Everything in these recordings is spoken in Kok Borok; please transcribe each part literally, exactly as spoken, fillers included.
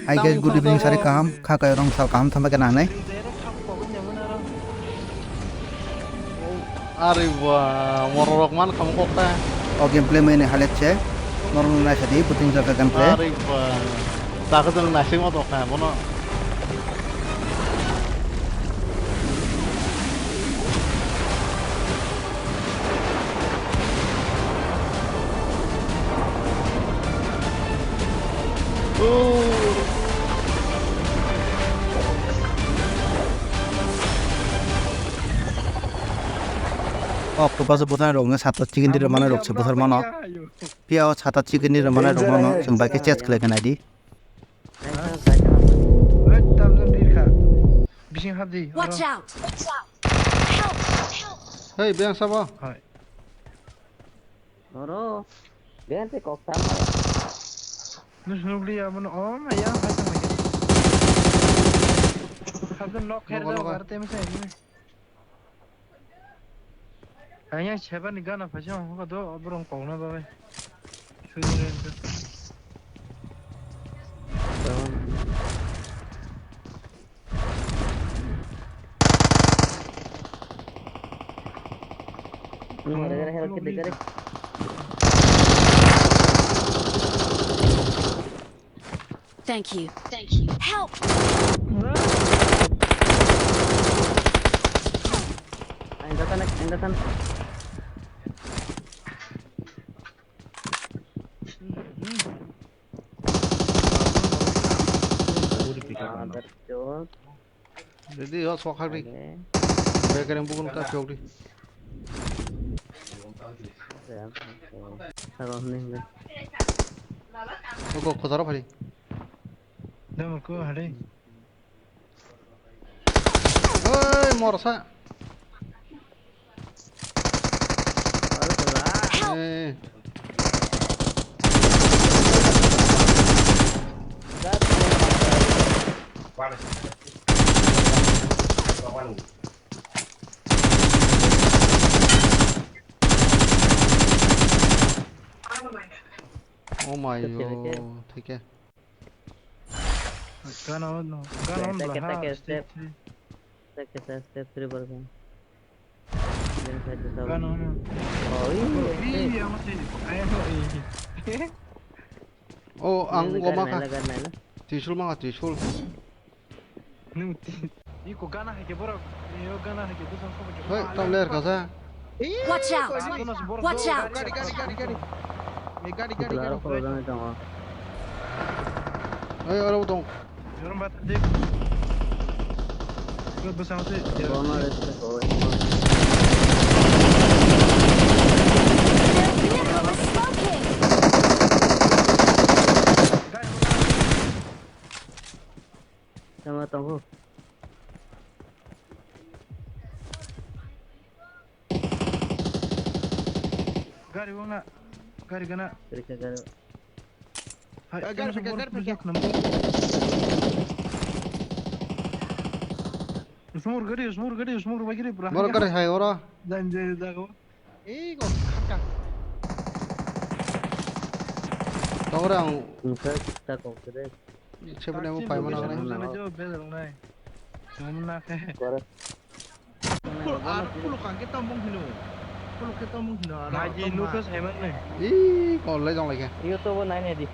Hi guys, good evening, sari kaham, kha kayo rong sal kaham thamba khe nangnai. Ari ba, morok rok man kham kok ta. O gameplay mai ni halet che, norok nai sadi, puting jaka gameplay. Ari ba, ta khe jang naising ma tong kha, bono. Octopus bwthai rok no sat ta chicken dinner manai rok se bwthar mano. Phiya o sat ta chicken dinner manai rok no chwng bai khe chase khlai khe nai di. Oi, tamjani rir kha. Bising hap di, oro. Watch out! Hey, beng sabo. Hoi. Oro. Beng te kok tam. Nus nukli ya, mano, oh, maya, hai tamo ya. Sabdan nok khair da, nok, nok. Bar te mese. Ayang seba ni gana phaisa hokha do, oborong kokna bagwi. Sujung rengkha. Nung ada gara help kita gara. Thank you. Thank you. Help! Ang datang, ang datang. Mother chod. Ready, yo, sok hagri. Oke. Bekereng bukun ta sok di. Oke, oke. Sago hwnwi hwnwi. Ogo, khotaro phari. Damo ko hare. Oi, morsa. Eh. Oh my god, thik hai. Gana on, gana on. Take, take, take, step. Take, take, step three bar gan. Then side to seven. Gana on. Oh, iya, iya, masih. Ayo, iya. Oh, ang gua makan. Naila, naila. Tisul makan, tisul. Nung ti-, iko gana hai ke borok, iyo gana hai ke bwsang sobo ke. Hei, tamo ler kasa. Watch out! Watch out! Gari, gari, gari, gari. Eh, gari, gari, gari. Aro kolo gana tongo. Hei, aro tong. Yorong bat dik. Ko bwsang se. Bono reste ko. Gari. Tama tongo. Gari wngna, gari gana. Rikha gari. Hai, gari tama phika, gari phika. Sumur gari, sumur gari, sumur bagiri, bro. Bor gari hai ora. Jan jai jago. Ei go khaka. Tawra ang. Nungsa ta kok kede. Sebene mo paimana. Nai jo bel nai. Sumna khe. Kore. Pulo, ar pulo kangke tamung hino. Pulo ke tamung hino, ar naji tamung nuka ha. Saiman ne. Ih, kolai jong lagi. Iyo to bo nai nai di.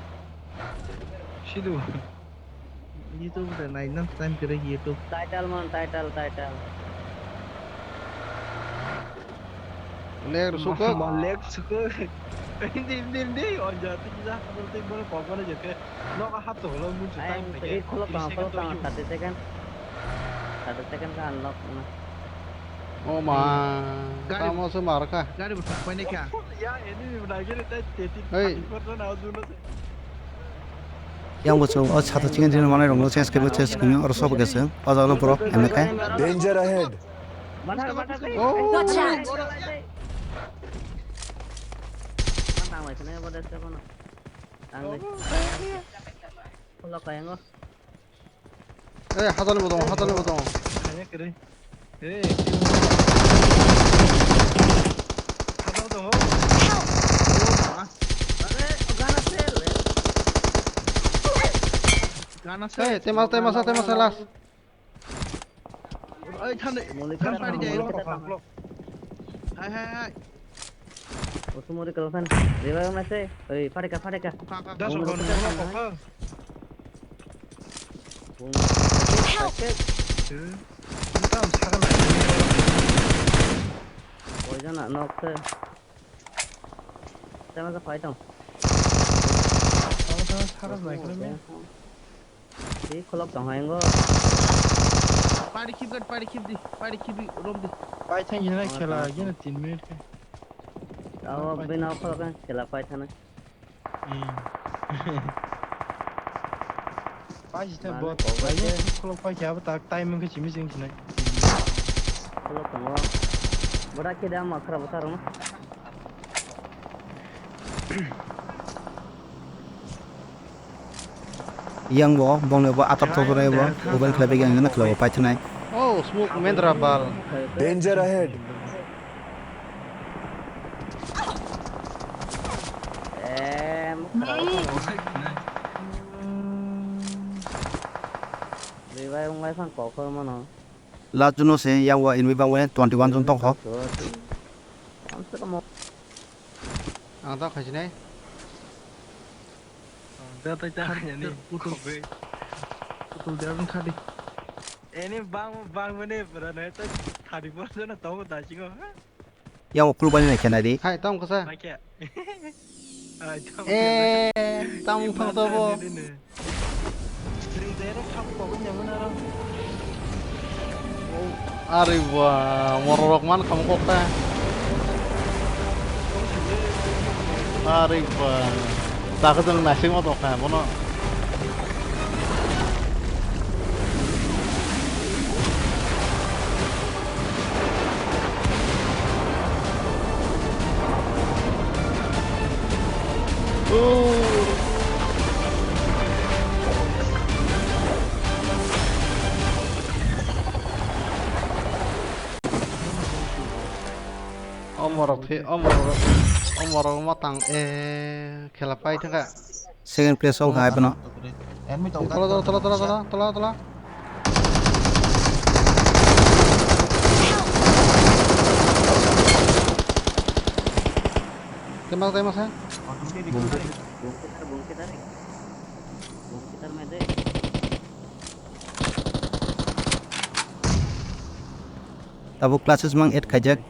Sidu. Iyo to bo nai nang time kere iyo to. Title man, title, title. Leg suko. Ma, ma leg suko. Hindi, hindi, hindi. Oh, jati kita, kita, kita, kita, kita, kita, Nok a hap to holo mun se time theke. Kholo tong, kholo tong, thirty second. Thirty second ka unlock na. O ma, gari, tamo se mar kha. Gari bo thok paine kha. Ya, enemy bo nai gele tai thirty, hey. Thirty four jon aw juno se. Yang bo chung o sata chingin din manai rong no chance kebo chance kini oro sobo kese. O jaga no borok M K. Danger ahead. Watch out! Ang tang lai sene bo desa kono. Ang lai. Kholo kayango. Eh, hajani bodong, hajani bodong. Kaya kere. Eh, hajani bodong. Help! Are, gana sel. Ana se. Hey, tema, tema, tema, tema, last. Oi, thani. Moli thani kara pari thani, jai. Moli kara thani. Hai, hai, hai. Usumori kara thani. Revive ma se. Oi, pare ka, pare ka. Ka, ka, ka. Umro kara thani. Bung. Help! Tam sakal. Oi, jana, nok se. Tama sa fight tong. Tama sa sakal naikle me. Tei kholok tong hai ngo. Pari khip gat, pari khip di, pari khip di, rom di. Pai thang gini khela gini tin minute khe. Aw, bini kholok khela pai thana. Pai si thang bot. Pai kholok pai khe abo tak time khe simi sing sinai. Kholok tongo. Boda khe da ma khara bwsa rwno. Yang bo, bongni bo atar totor bo, open khlai bagi ang gana khlai bo paithanai. Oh, smoke mendra bal. Danger ahead. Em, revive wng lai phang kok mano. Last juno se yang wa inwi bang wen twenty one jon tong kho. Ang ta khasinai. Ang ta tai ta ni putul be. Putul de ang khadi. Eni bang bang mane pura ne ta thadi bor jana tong ta singo. Yang wa kulu bani nai khenai di. Hai tong kasa. Mai khe. Ai tong. Eh, tong thang to bo. Ring zero thang ko nya mana ro. Ari ba, mororok man kham kok ta. Ari ba. Takhe jang naising o tokha bono. Omorok phi, omorok, omorok matang, eh, khela pai thangkha. Second place o hai bono. Enemy tong. Tola, tola, tola, tola, tola, tola, tola. Tembak, tembak, sa. Bunker, bunker, bunker, bunker, bunker, bunker, bunker. Tabuk classes mang add khaijak.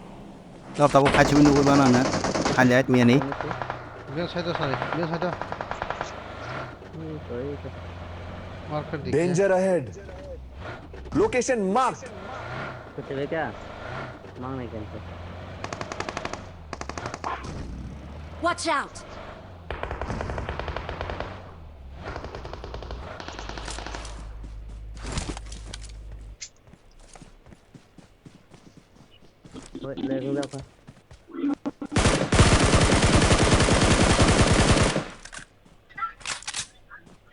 Tabuk khachi bini ui bana na. Highlight miyani. Bel side o sari, bel side o. Marker dikhe. Danger ahead. Location marked. Kuchele kya? Mang nahi kya? Watch out! Wait, lagging daw ka.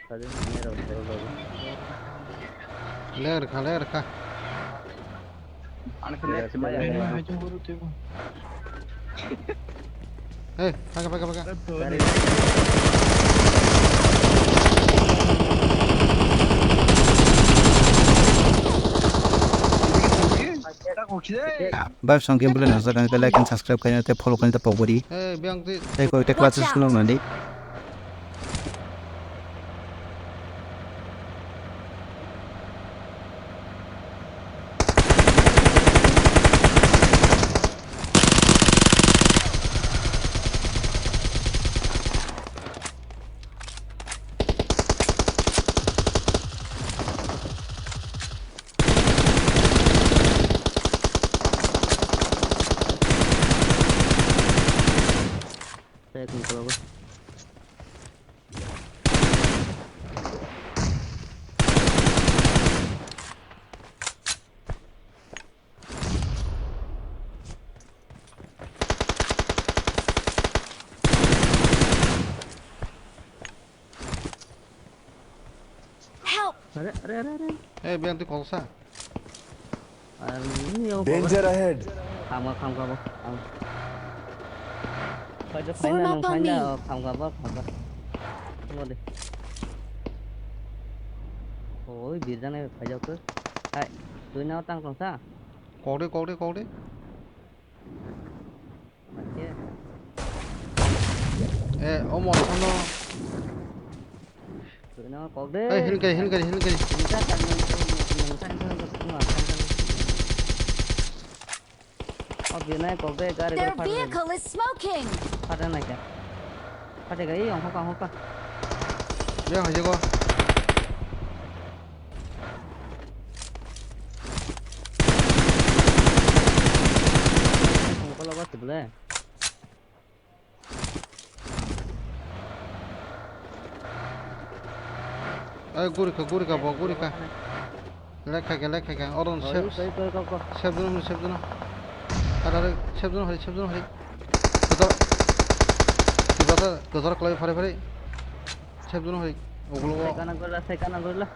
Kali, meron, meron, meron. Layer ka, layer ka. Ano sa next? Meron, meron. Hey, paga, paga, paga. Vibe song gameplay nang sa kang like and subscribe kaina te follow kaina te pok bari. Hey, biang ti. Tei koi te classes nang nani. Help! Are, are, are, are. Eh, biang ti kolsa. Ar ni yo. Danger ahead. Khamga, khamga bo. Ang. Form up on me. Khamga bo, khamga. Tunggu deh. Oi, birjana phaijakto. Hai, twi nao tang tong sa? Kokde, kokde, kokde. Mache. Eh, omo, omo. Twi nao kokde. Eh, hinkari, hinkari, hinkari. Nungsa tang nung, nungsa tang nung, nungsa tang nung. O binai kokde gari. Their vehicle is smoking. Phata naikha. Phata ga, ei, ongkha, ongkha. Be hoi jago. Ongkha logo tibule. Ai, gurikha, gurikha, bo, gurikha. Lekha khe, lekha khe. Oron sep, sep dino, sep dino. Ada sep dino hari, sep dino hari. Kotor, kotor, kotor klai phari phari. Sep dino hari. Oglo. Sekana gorla, sekana gorla.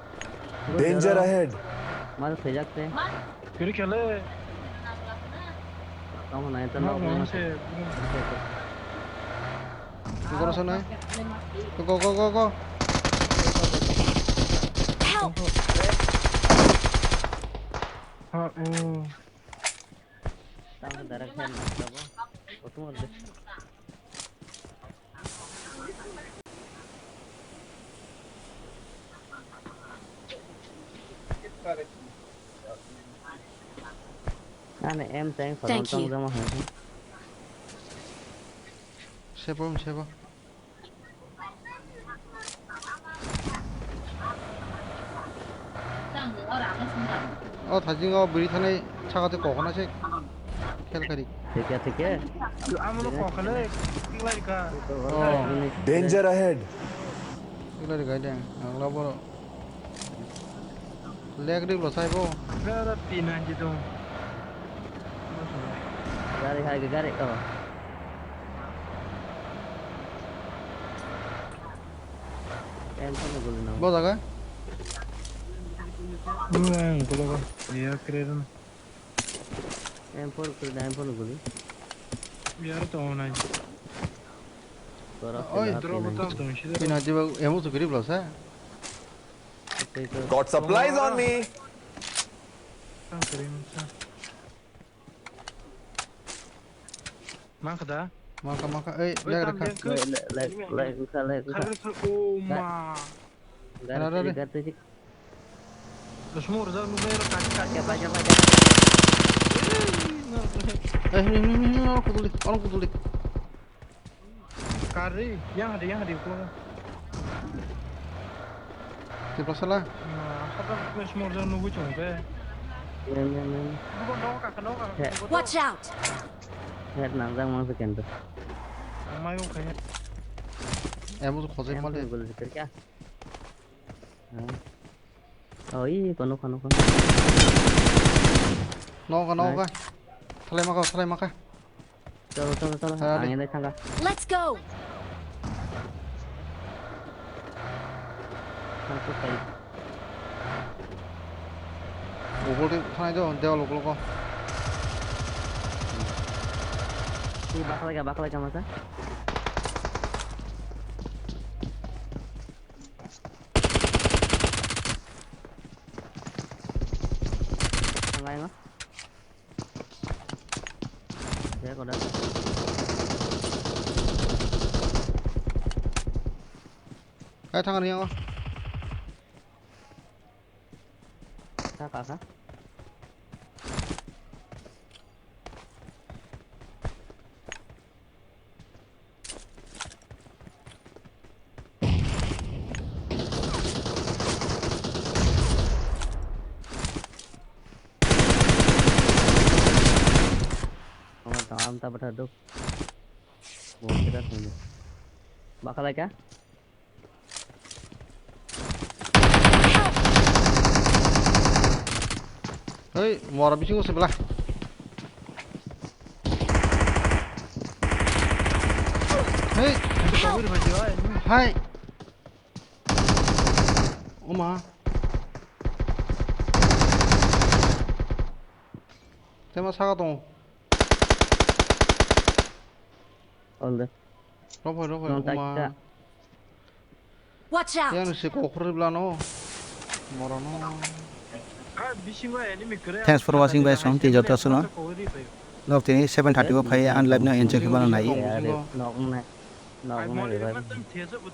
Danger ahead. Mal sejak te. Kiri khele. Tamo nai ta. No, no, no, se. Go, go, go, go. Help! Ha, oh. Tamo direct help na tabo. Otum orde. Ani M ten. Thank you. Sebo, sebo. O thajing o biri thani saka te kokona se khel kari. Thik ya, thik ya. Amo no kokole, tiklai ka. Oh. Danger ahead. Tiklai ka deng, ang labo. Leg ri lo sai bo. Gara pina ji dong. Gari hai, gari, oh. M four ni guli nang. Bo jaga? Nang guli ba. Iya, keren. M four kiri, M four ni guli. Biar to nai. Oi, drop to to shi. Pina ji ba, emo su kiri bla sa. Got supplies on me. Tang kiri sa. Mangkha da? Mangkha, mangkha. Ei, oi, leg tam rakha. Leg, leg, leg, leg, leg, leg. Khar, khar, oh ma. Gari, gari, gari. Semua udah nunggu ya, kaki, kaki. Siapa, siapa, siapa? Eh, ini, ini, ini, orang kutulik, orang kutulik. Kari, yang ada, yang ada, gua. Tiba salah. Nah, apa, semua udah nunggu cuma, be. Iya, iya, iya. Gua bawa kakak, bawa kakak. Watch out! Head nang jang mang se kendo. Ang mai o kaya. Emo to khojai male. Gol se kya? Oh, i kono, kono, kono. Noka, noka. Thalai maka, thalai maka. Chalo, chalo, chalo. Ang ini thangka. Let's go. Thangka kai. Ubol di sana itu, dia lo, lo. Ini bakal ya, bakal ya masa. Thangka ya. Kaisa koda. Kaisa thang ri o. Sa ka sa. Ang ta bata dok. Bo kira sini. Bakal ka? Hei, mora bisingo se bela. Hei. Hai. Oma. Tema saka tongo. All the. Rophai, rophai, oma. Watch out! Yang si kokhor bla no. Thanks for watching, guys. From Tijor Tasula. Love tini seven thirty o phai ang live no enjoy khibana nai. Nok wngnai, nok wngnai.